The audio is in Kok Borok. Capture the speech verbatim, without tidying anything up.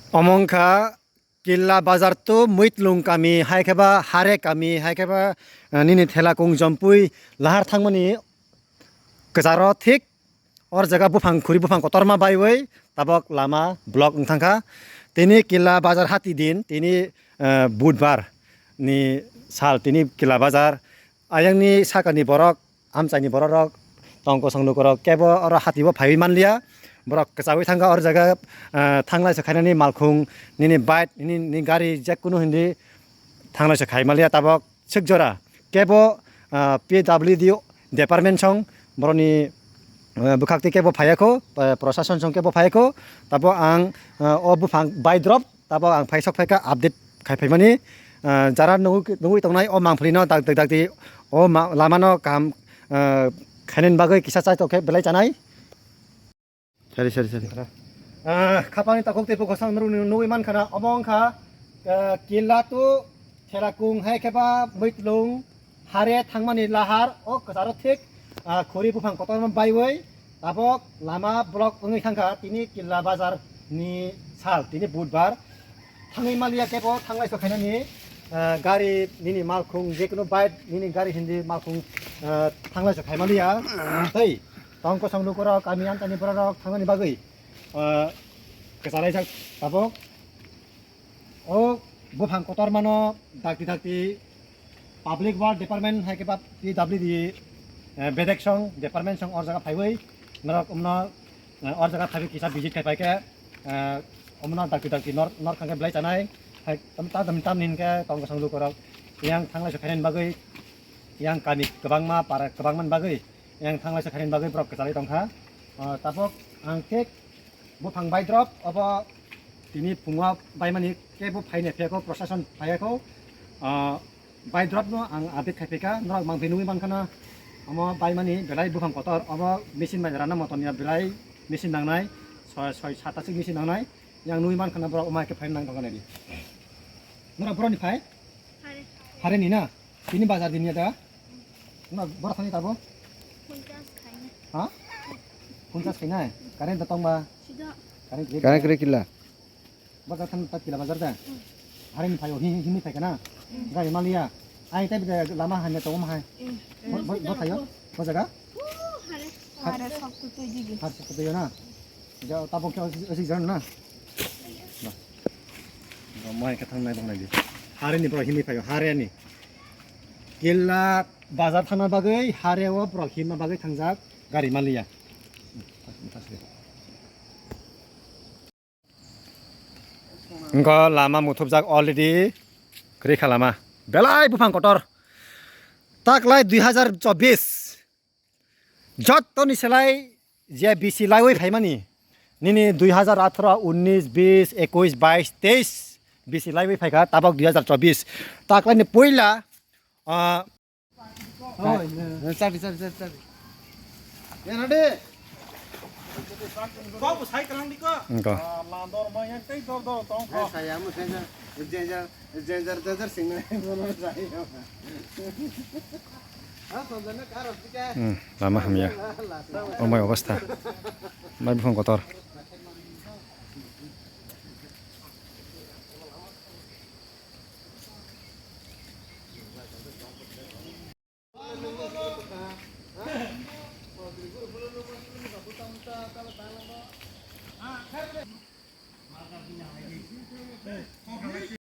Omo wngkha Killa Bazar to Muitlung kami, hai khe ba Hare kami, hai khe ba, eh, nini Thelakung Jompui lahar thangmani kwcharo thik or jaga buphang khuri buphang kotorma baiwi tabok lama block wng thangkha. Tini Killa Bazar hati din, tini, eh, Budbar ni sal, tini Killa Bazar. Ayangni sakani borok, amchaini borok rok, tongkosong lukurok kebo oro hati o phaiwi manliya. Borok kwchaui thangkha or jaga, eh, thanglai se khainani malkhung, nini bike, nini, nini gari, jekunu hindi thanglai se khai manliya. Tabok sik jora kebo, ah, P W D department song boroni, eh, bwkhak tei kebo phaiya kho, eh, prosason song kebo phaiya kho. Tabo ang, eh, o buphang bai drop, tabo ang phai sok phaikha update khai phaimani, eh, jara nugwi, nugwi tongnai o mangpili no dak, dak, dak di o ma-, lama no kaham, eh, khainani bagwi kisa chai tok khe belai chanai. Sari, sari, sari. Ah, khapangni takhuk tei bwkhasang nrwni nugwi mankha na, omo wngkha, ah, Killa to Thelakung hai khe ba Muitlung Hare thangmani lahar o kwcharo thik, ah, khuri buphang kotorma baiwi tabok lama block wngwi thangkha tini Killa Bazar ni sal tini Budbar. Thangwi maliya kebo thanglai so khainani, ah, gari nini malkhung jekunu bike nini gari hindi malkhung, ah, thanglai so khai maliya. Tei tongkosong lukurok kami amchaini bororok thangnani bagwi, ah, kwchalaijak tabok. O buphang kotormano dakti dakti Public Work Department hai khe ba P W D, eh, bedek song department song or jaga phaiwi norok omno, eh, or jaga phaiwi kisa visit khai pai khe, eh, omno dakti dakti nor, nor khang khe belai chanai. Hai tam, tam, tam, tamni hinkhe tongkosong lukurok yang thanglai se khainani bagwi, yang kami kwbangma para kwbangmani bagwi, yang thanglai se khainani bagwi borok kwchalai tongkha. Ah, tabok ang thik buphang bai drop obo tini phungo baimani kebo phaina phiyakho, prosason phaiyakho. Ah, bai drop no ang update khai phaikha, norok mangphi nugwi mankha na omo baimani belai buphang kotor, obo machine bai rana moton ya belai machine nangnai, soi, soi, sat ta sik machine nangnai, yang nugwi mankha na borok omo hai khe phaina nang tongkha nai di. Norok borok ni phai? Hare. Hare ni na? Tini bazar din ya da? Na borok thani tabo? Ponchas khaina. Ha? Ponchas khaina? Current da tongba? Sida. Current kre. Current kre killa. Bazar thani ta killa bazar da? Hare ni phaio hi, hi, himni phaikha na? Gari maliya. Ai tai bida lama hanya tongma hai. Bo, bo, bo phaio? Bo jaga? Hare sok tu tu digi. Hare sok tu na? Ja, tabok khe osi, osi jan na? Ba. Ba, mai ka thang nai bang nai di. Hare ni bro himni phaio, hare ni. Killa bazar thangna bagwi, hare o bro himna bagwi thangjak gari maliya. Wngkha lama muthupjak already kwrwi kha lama. Belai buphang kotor. Taklai dui hazar chobbish. Jottoni selai je bisi laiwi phaimani. Nini dui hazar atharo, unnish, bish, ekush, baish, teish bisi laiwi phaikha, tabok dui hazar chobbish. Taklaini puila, ah, Oi, ne. Chabi, chabi, chabi, chabi. Yana de. Kok bo sai kalang di ko. Wngkha. Ah, landor ma yang tei dor dor tong ko. Saya mo saya jenjar jenjar jenjar sing na bono sai. Ah, to jana karo sika. Hmm, lama hamya. Omai obostha. Mai buphang kotor.